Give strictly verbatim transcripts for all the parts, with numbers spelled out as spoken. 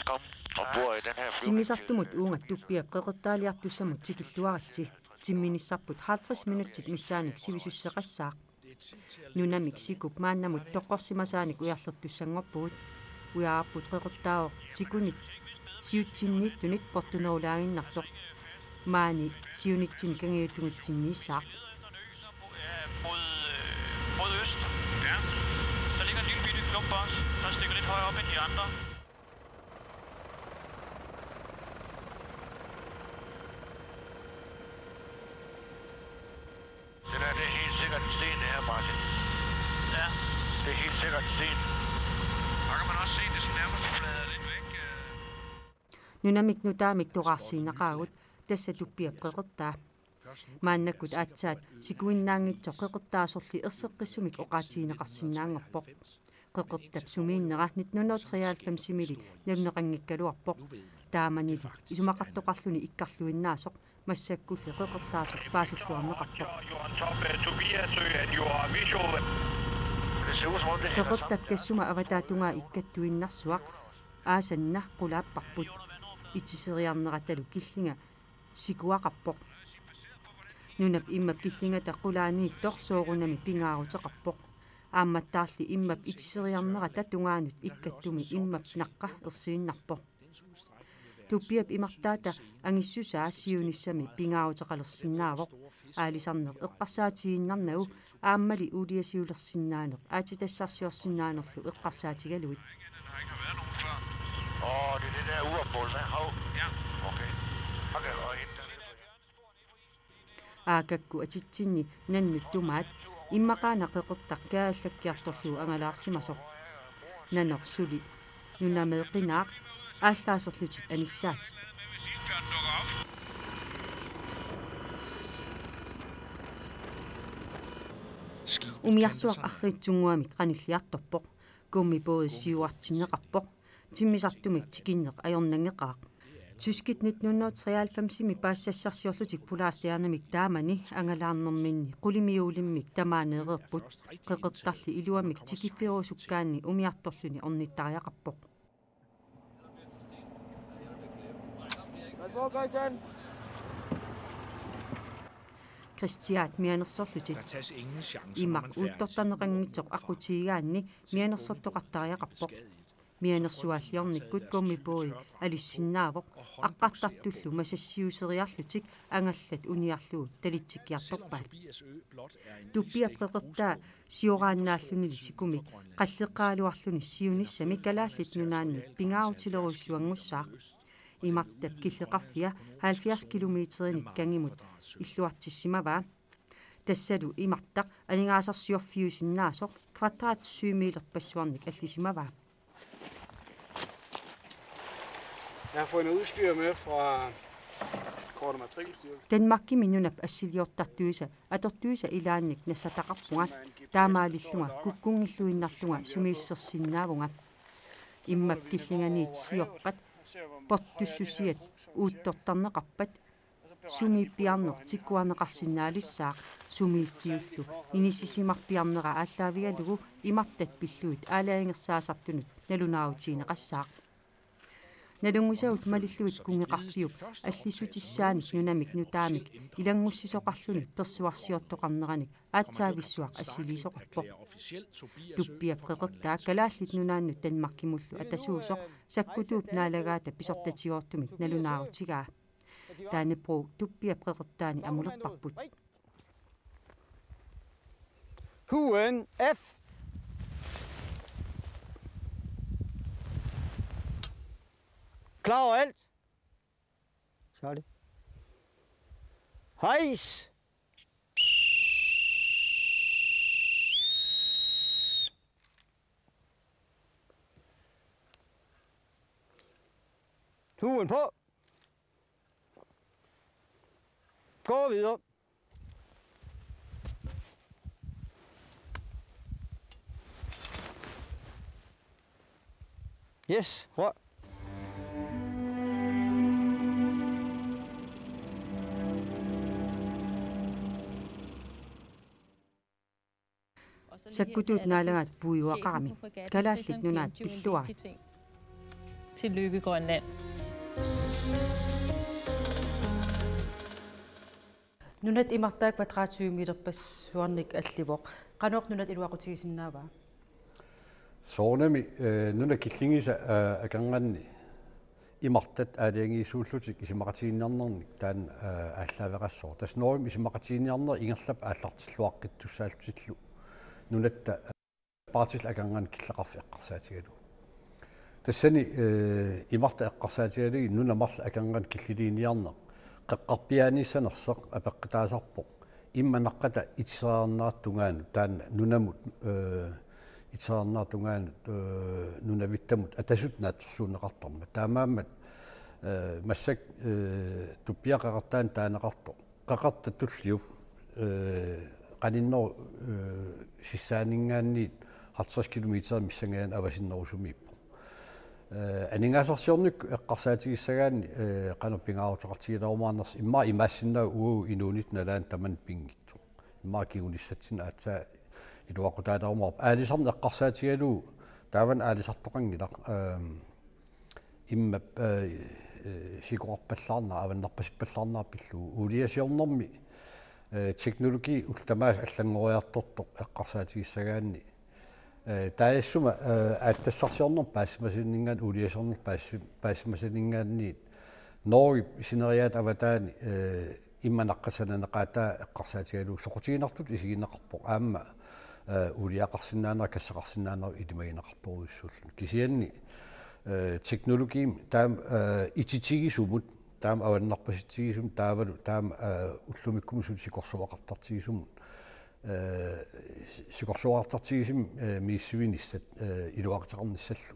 Kom ombord i den her flyvning. Timmisartumut uunga Tuppiap qeqertaaliartussamut tikilluaritsi. Timminissarput halvtreds minutsit missaannik sivisussuseqassaaq. Nunamik sikup maannamut toqqorsimasaanik ujarlertussanngorpugut. Ujaarput qeqertaavoq sikunit siutsinniittunit portunerulaaginnartoq. Maani siunitsinni kangiuttungutsinniissaaq. Mod, øh, mod øst. Ja. Der ligger en lille bitte klump også, der stikker lidt højere op end de andre. Det der, det er helt sikkert en sten, det her, Martin. Ja. Det er helt sikkert en sten. Der kan man også se, det sådan nærmest flader lidt væk, øh. Nunamik nutaamik toqqorsiinnaqaagut, tassa Tuppiap qeqertaa. Maannakkut aatsaat sikuinnaanngitsoq qeqertaasorli erseqqissumik oqaatigineqarsinnaanngorpoq. Qeqertap sumiinnera nitten hundrede treoghalvfems-imili naluneqanngikkaluarpoq. Taamani isumaqartoqarluni ikkarluinnaasoq, massakkulli qeqertaasoq paasilluarneqarpoq. Qeqertap tassuma avataatungaa ikkattuinnarsuaq aasanna qulaapparput. Itiseriarneratalu killinga sikuaqarpoq. Nunap immap killingata qulaaniittoq soorunami pingaaruteqarpoq. Aammattaarli immap itiseriarnerata tungaanut ikkattumi immap naqqa ersiinnarpoq. Tuppiap imartaata angissusaa siunissami pingaaruteqalersinnaavoq. Aalisarneq eqqarsaatigiinnarnagu aammali uuliasiulersinnaaneq aatsitassarsiorsinnaanerlu eqqarsaatigalugit. Åh, det er det der uropmål, hvad? Hov. Ja. Okay. Okay, og hente dig ned på det. Aakakku atitsinni nannut tumaat immaqaana qeqertaq kaallakkiartorlugu angalaarsimasoq. Nanoq suli nunameeqqinaaq aallaaserlutit anissaatit. Umiarsuaq arriitsunnguamik qanilliartorpoq. Gummibådi siuartinneqarpoq. Timmisartumik tikinneq ajornanngeqaaq. Tyskit nitten hundrede treoghalvfems-imi paasisassarsiorlutik Polarstjernamik taamani angalaarnerminni qulimiuulimmik tamaaneereerput. Qeqertarli iluamik tikiffigerusukkaanni umiartorluni ornittariaqarpoq. Kristiaat mianersorlutit. Imaq uuttortarneqanngitsoq aqqutigigaanni mianersortoqartariaqarpoq. Mianersuaalliornikkut gummibådi alissinnaavoq, aqqartartullu masassiuseriarlutik angallat uniarlugu talitsikkiartorpaat. Tuppiap qeqertaa sioraannaallunili sikumik qalleqqagaluarluni siunissami Kalaallit Nunaannut pingaarutilerujussuanngussaaq. Imartap killeqarfia halvfjerds kilometerinik kangimut illuartissimavaa. Tassalu imartaq aningaasarsiorfiusinnaasoq kvadratsyvmeterpassuarnik allisimavaa. Jeg har fået noget udstyr med fra Kort- og Matrikelstyrelsen. Danmarkimi nunap assiliortartuisa atortuisa ilaannik nassataqarpunga, taamaalillunga kukkunngilluinnarlunga sumiissusersinnaavunga. Immap killinganiit siorpat portussusiat uuttortarneqarpat sumiippiarneq tikkuarneqarsinnaalissaaq, sumiiffiullu inissisimarpiarnera aallaavigalugu imartat pillugit aalajangersaasartunut nalunaarutigineqassaaq. Nalunngisagut malillugit kunngeqarfiup allissutissaanik nunamik nutaamik ilanngussisoqarluni persuarsiortoqarneranik aatsaavissuaq assiliisoqarpoq. Tuppiap qeqertaa Kalaallit Nunaannut Danmarkimullu atasuusoq Sakkutuup naalagaata pisortatigoortumik nalunaarutigaa. Dannebrog Tuppiap qeqertaani amulerparput. H N F. Klar over alt. Så er det. Hejs. Huen på. Gå videre. Yes, rør. Sakkutuut naalagaat puiguaqarami. Kalaallit Nunaat pilluarit. Tillykke, Grønland. Nunat imartaa kvadratkilometerpassuarnik allivoq. Qanoq nunat iluaqutigisinnaavaa? Soorunami, eh, nunap killingisap, eh, akornanni imartat aalajangiisuullutik isumaqatigiinniarnernik taanna, eh, aallaaveqassaaq. Tassa Norgemi isumaqatigiinniarneq ingerlappoq aallartilluaqqittussaallutillu nunatta, eh, paartil akornanni killeqarfik eqqarsaatigalugu. Tassani, eh, imartaq eqqarsaatigalugit nunat marluk akornanni killiliiniarneq qeqqarpiaaniissanersoq apeqqutaasarpoq. Immaqa naqqata itiseriarnerata tungaanut taanna nunamut, eh, itiseriarnerata tungaanut, eh, nunavittamut atasutut naatsorsuunneqartarmat. Taamaammat, eh, massakkut, eh, Tupia Qeqertaani taaneqartoq. Qeqertap tulliup, eh, qaninnerup, eh, sissaaninngaanniit halvtreds kilometer missangajanik avasinnerusumiippoq. Eh, aningaasarsiornikkut eqqarsaatigissagaanni, eh, qanoq pingaaruteqartigilerumaarnersoq immaqa imaassinnaavoq uagut inuunitta nalaani tamanna pinngitsoq. Immaqa kingunissatsinnik aatsaat iluaqutaalerumaarpoq. Aalisarneq eqqarsaatigalugu taavani aalisartoqanngilaq, ehm, immap, eh, eh, sikoqarpallaarnera, avannarpasippallaarnera pillugu. Uuliasiornermi, eh, teknologi ullut tamaasa allanngoriartortoq eqqarsaatigissagaanni, eh, taassuma, eh, aatsitassarsiornermut paasisimasalinninngaanniit uuliasiornermut paasi-, paasisimasalinninngaanniit Norgep sineriak avataani, eh, immaqa naqqata sananeqaataa eqqarsaatigalugu soqutiginartutut isigineqarpoq aamma, eh, uuliaqarsinnaanera, kassaqarsinnaanera ilimagineqartorujussuulluni. Kisianni, eh, teknologiimi taama, eh, ititigisumut, taama avannarpasitsigisumut taavalu taama, eh, ullumikkumut suli sikorsuaqartartigisumut, eh, sikorsuaqartartigisumik, eh, misissuinissat, eh, iluaqutaqarnissallu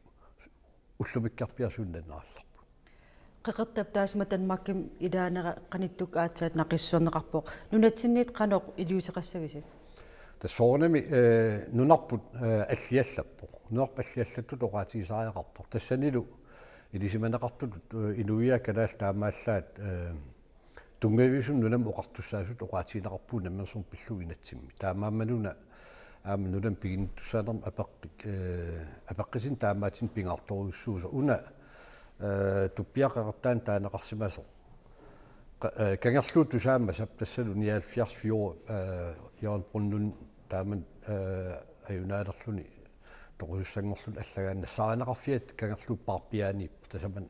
ullumikkorpiaq suli nalunaarallarput. Qeqertap taassuma Danmarkimi ilaanera qanittukkut aatsaat naqissuserneqarpoq. Nunatsinniit qanoq iliuuseqassavisi? Tassa soorunami, eh, nunarput, eh, alliallappoq. Nunarput alliallattutut oqaatigisariaqarpoq. Tassanilu ilisimaneqartutut, eh, inuiaat kalaallit taamaallaat, eh, tunngaviusumik nunamut oqartussaasutut oqaatigineqarpugut namminersorneq pillugu inatsimmi. Taamaammat una aamma nunamut piginnittussaanermut apeqqi-, eh, apeqqutinik taamaattunik pingaartorujussuusoq. Una, eh, Tupia Qeqertaani taaneqarsimasoq. Qa-, eh, kangerluup tusaamasap tassalu nioghalvfjerds fjord, eh, Jørgen Brønlund taamani, eh, ajunaalerluni toqusussanngorluni allagaani nassaarineqarfiat kangerluup paarpiaaniippoq tasamani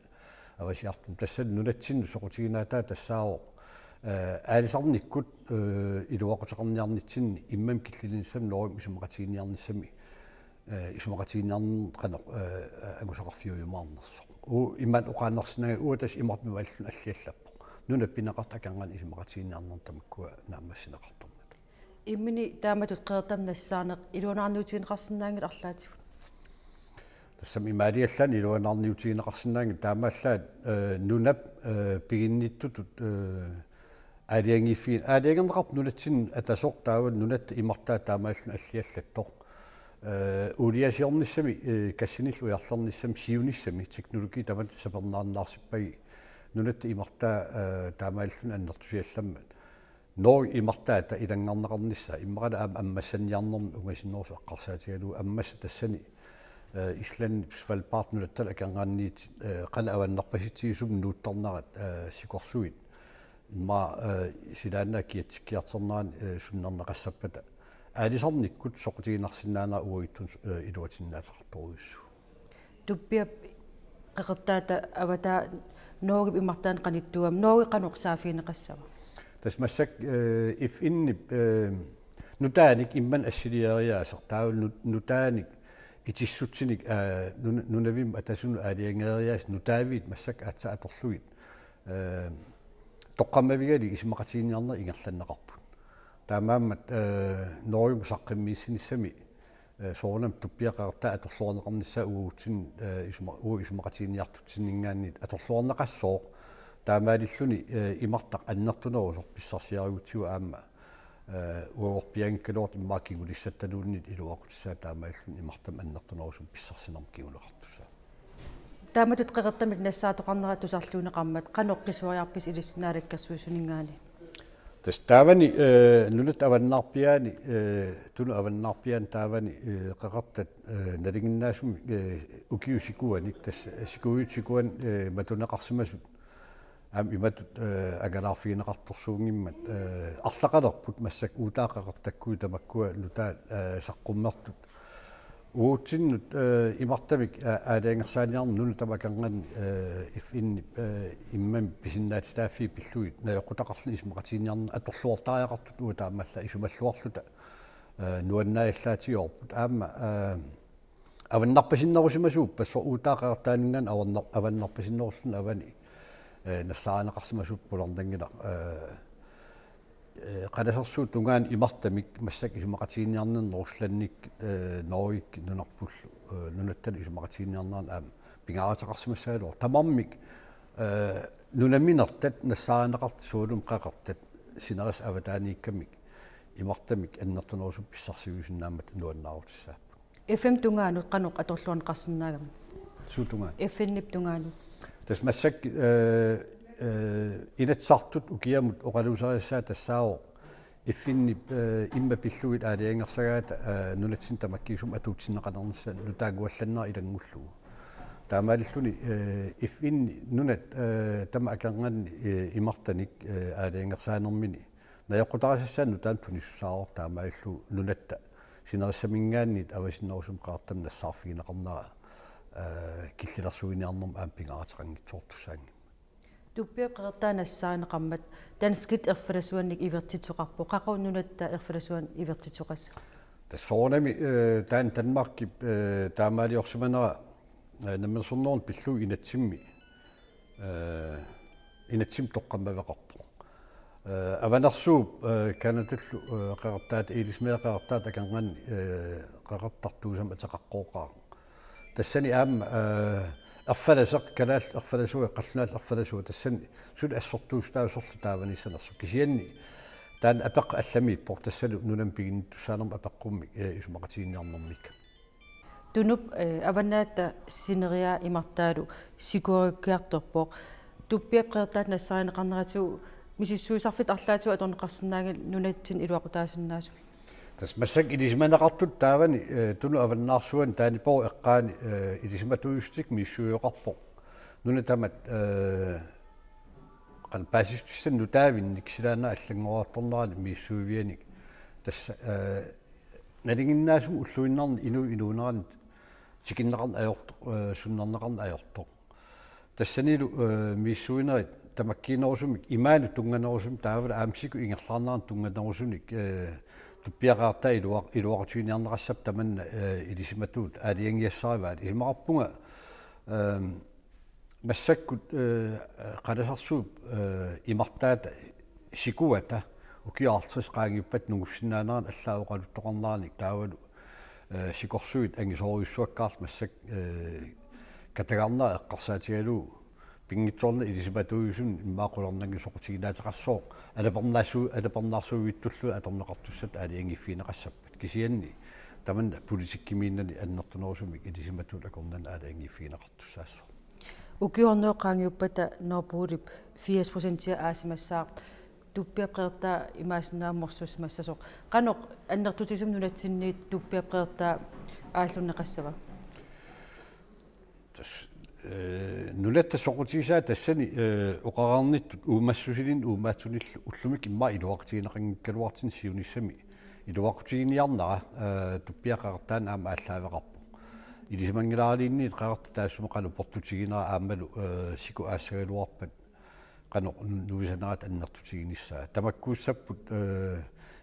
avasiartuni. Tassani nunatsinnut soqutiginaataa tassaavoq, eh, aalisarnikkut, eh, iluaqutaqarniarnitsinni immami killilinissami Norgemi isumaqatigiinniarnissami, eh, isumaqatigiinniarneq qanoq, eh, angusaqarfiujumaarnersoq. Uagut imaattoq oqaannarsinnaanngilaq, uagut tassa imarmik ualluni alliallappoq. Nunap pineqartut akornanni isumaqatigiinniarnermut tamakkua naammassineqartarmata. Imminut taamatut Qeqertamut nassaarneq iluanaarniutigineqarsinnaanngilaq arlaatigut? Tassami imaaliallaannaq iluanaarniutigineqarsinnaanngilaq taamaallaat, eh, nunap, eh, piginnittutut, eh, aalajangiiffigin-, aalajangerneqarpoq nunatsinnut atasoq taava nunatta imartaa taamaalilluni alliallattoq. Eh, uuliasiornissami, eh, gassinillu ujarlernissami siunissami teknologi tamatta sapernaarsippagi nunatta imartaa, eh, taamaalilluni annertusiallammat. Norgep imartaata ilanngarneqarnissaa immaqalu aamma ammassanniarnermik ungasinnerusoq eqqarsaatigalugu ammassat tassani, eh, Islandip Svalbard nunattalu akornanniit, eh, qanoq avannarpasitsigisumik nuuttarnerat, eh, sikorsuit. Immaqa, eh, silaannaap kiatsikkiartornerani, eh, sunnerneqassappata. Aalisarnikkut soqutiginarsinnaanera uagutsinnut, eh, iluatinnaateqartorujussuuvoq. Tupiap Qeqertaata avataa Norgep imartaani qanittuugami. Norge qanoq saaffigineqassava? Tassa massakkut, eh, F N-ip, eh, nutaanik immani assiliariaaseq. Taava nu-, nutaanik itissutsinik, eh, nun-, nunavimmi atasunut aalajangeeriaaseq nutaaviit massakkut aatsaat atorlugit. Eh, toqqammavigalugit isumaqatigiinniarneq ingerlanneqarput. Taamaammat, eh, Norgemut saqqummiissinissami eh, soorunami Tupiaq Qeqertaa atorluarneqarnissaa uagutsinnut, eh, isuma-, uagut isumaqatigiinniartutsinninngaanniit atorluarneqassooq. Taamaalilluni, eh, imartaq annertunerusoq pissarsiarigutsigu aamma, eh, uagorpianngikkaluartoq immaqa kingulissattaluunniit iluaqutissaa taamaalilluni imartamik annertunerusumik pissarsinermik kinguneqartussaavoq. Taamatut Qeqertamik nassaartoqarnera tusarluunneqarmat qanoq qisuariarpisi ilissinnut naalakkersuisuninngaanniit? Tassa taavani, eh, nunat avannaarpiaani, eh, Tunut avannaarpiaani taavani, eh, qeqertat, eh, nalinginnaasumik, eh, ukiut sikuanik, tassa sikuit sikuan, eh, matuneqarsimasut. Aamma imatut, eh, angalaarfigineqartorsuunngimmat, eh, arlaqalerput massakkut uutaat qeqertakkuit tamakkua nutaat, eh, saqqummertut. Uatsinnut, eh, imartamik, eh, aalajangersaaniarneq nunat tamakku akornanni, eh, F N-ip, eh, immami pisinnaatitaaffii pillugit najoqqutaqarluni isumaqatiginninniarneq atorluartariaqartut uanga taamaallaat isumalluarluta, eh, nuannaajallaatigoorput. Aamma, eh, avannarpasinnerusimasuuppat soorlu uutaat qeqertaaninngaanniit avannar-, avannarpasinnerulluni avani, eh, nassaarineqarsimasuupput qularnanngilaq, eh, eh, qalasersuup tungaanut imartamik massakkut isumaqatiginninniarneq Ruslandip, eh, Norgep nunarpullu, eh, nunattalu isumaqatiginninniarneq aamma pingaaruteqarsimassagaluarpoq. Tamarmik, eh, nunaminertat nassaarineqartut sualummik qeqertat sinerissap avataaniikkamik imartamik annertunerusukkut pissarsiffigisinnaammat nuannaarutissaapput. F N-ip tungaanut qanoq atorluarneqarsinnaagami? Suut tungaanut? F N-ip tungaanut. Tassa massakkut, eh, eh, Inatsisartut ukiamut oqaluuserisassat tassaavoq F N-ip, eh, immap pillugit aalajangersagaata, eh, nunatsinni tamakkiisumik atuutsinneqarnissaa nutaannguallannera ilanngullugu. Taamaalilluni, eh, F N nunat, eh, tamakku akornanni, eh, imartanik, eh, aalajangersaanermini najoqqutarisassaanut taanna tunissusaavoq taamaalillugu nunatta sinerissaminngaanniit avasinnerusumik qeqertamik nassaarfigineqarnera, eh, killilersuiniarnermut aamma pingaaruteqanngitsoortussaanngimmat. Tuppiap qeqertaa nassaarineqarmat danskit erfalasuannik ivertittoqarpoq. Qaqugu nunatta erfalasuannik ivertittoqassava? Tassa soorunami, eh, taanna Danmarkip, eh, taamaaliorsimanera, eh, namminersornermut pillugu inatsimmi, eh, inatsimmi toqqammaveqarpoq. Eh, Avanersuup, eh, Canadallu, eh, qeqertaata, ilisimasat qeqertaata akornanni, eh, qeqertartuusama ateqaqqooqaaq. Tassani aamma, eh, erfalasoq, kalaallit erfalasuat, qallunaat erfalasuat, tassani suli assortuussutaasorlu taavanissanersoq. Kisianni taanna apeqqut allamiippoq, tassalu nunami piginnittussaanermut apeqqummik, eh, isumaqatiginninniarnermik. Tunup, eh, avannaata sineriaa imartaalu sikuerukkiartorpoq. Tuppiap qeqertaata nassaarineqarneratigut misissuisarfittut arlaatigut atorneqarsinnaanngilaq nunatsinni iluaqutaasinnaasumik? Tassa massakkut ilisimaneqartut taavani, eh, Tunut avannaarsuani Daaniborg eqqaani, eh, ilisimatuujussutikkut misissuisoqarpoq. Nunat tamat, eh, qanoq paasissutissanik nutaavinnik silaannaq allanngoriartornerani misissuivianik. Tassa, eh, nalinginnaasumik ulluinnarni inuup inuunerani tikinneqarneq ajortoq, eh, sunnerneqarneq ajortoq. Tassanilu, eh, misissuinerit tamakkiinerusumik imaanut tunnganerusumik taavalu aamma siku ingerlaarnerani tunnganerusunik, eh, Tuppiap qeqertaa iluaq-, iluaqutiginiarneqassapput tamanna, eh, ilisimatuut aalajangiassarivaat. Isumaqarpunga, ehm, massakkut, eh, qalasersuup, eh, imartaata sikuata ukiut halvtreds qaangiuppata nungussinnaanerannut allaat oqaluttoqarneranik taavalu, eh, sikorsuit angisoorujussuakkaarlutik massakkut, eh, katagarnera eqqarsaatigalugu pinngitsoornani ilisimatuujusunut immaqa qularnanngilaq soqutiginaateqassooq alapernaassu-, alapernaarsuivittullu atorneqartussatut aalajangiiffigineqassappat. Kisianni tamanna politikkimiinnani annertunerusumik ilisimatuut akornanni aalajangiiffigineqartussaassooq. Ukiornooq qaangiuppata Nord Poolip firs procentia aasimassaaq Tuppiap qeqertaa imaassinnaavoq morsuussimassasoq. Qanoq annertutigisumik nunatsinniit Tuppiap qeqertaa aallunneqassava? Tassa, eh, nunatta soqutigisaa tassani, eh, oqareernittut uumassusilinnik uumaatsunik ullumikkut immaqa iluaqutigineqanngikkaluartut siunissami iluaqutiginiarnera, eh, Tuppiap qeqertaanut aamma aallaaveqarpoq. Ilisimanngilaariliinniit qeqertat taassuma qanoq portutiginera aammalu, eh, siku aassagaluarpat qanoq nu-, nuisanerata annertutiginissaa. Tamakkuussapput, eh,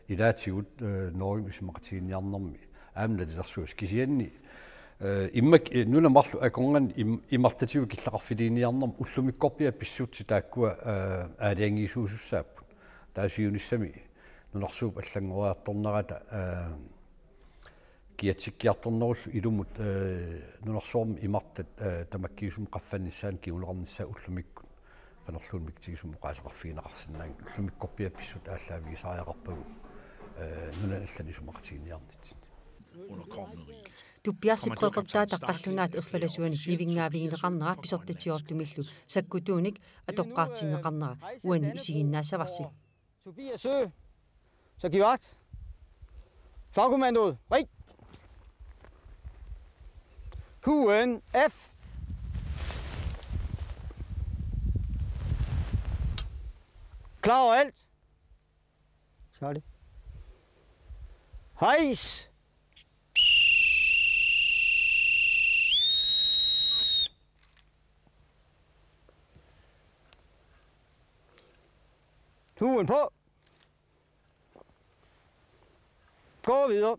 ilaatigut, eh, Norgemi isumaqatiginninniarnermi aamma nalilersugassat kisianni, eh, immaqa, eh, nunat marluk akornanni im-, imartatigut killeqarfiliiniarnermi ullumikkorpiaq pissutsit taakkua, eh, aalajangiisuusussaapput. Taava siunissami nunarsuup allanngoriartornerata, eh, kiatsikkiartornerullu ilumut, eh, nunarsuarmi imartat, eh, tamakkiisumik qaffannissaannik kinguneqarnissaa ullumikkut qanorluunniit mikitigisumik oqaaseqarfigineqarsinnaanngilaq, ullumikkorpiaq pissutsit aallaavigisariaqarpagut, eh, nunanit allanit isumaqatiginninniarnitsinni. Tuppiarsup qeqertaata qallunaat erfalasuanik nivinngaavigineqarnera pisortatigoortumillu sakkutuunik atoqqaartinneqarnera uani isiginnaassavarsi. Tobias Sø. Så giv vagt. Fagkommandoet. Rig. H N F. Klar over alt. Så er det. Hejs. Huen på. Gå videre.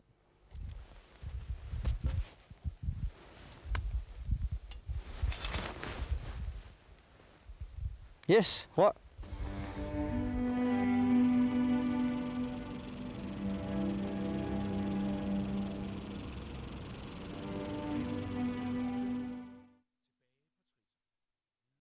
Yes, rør.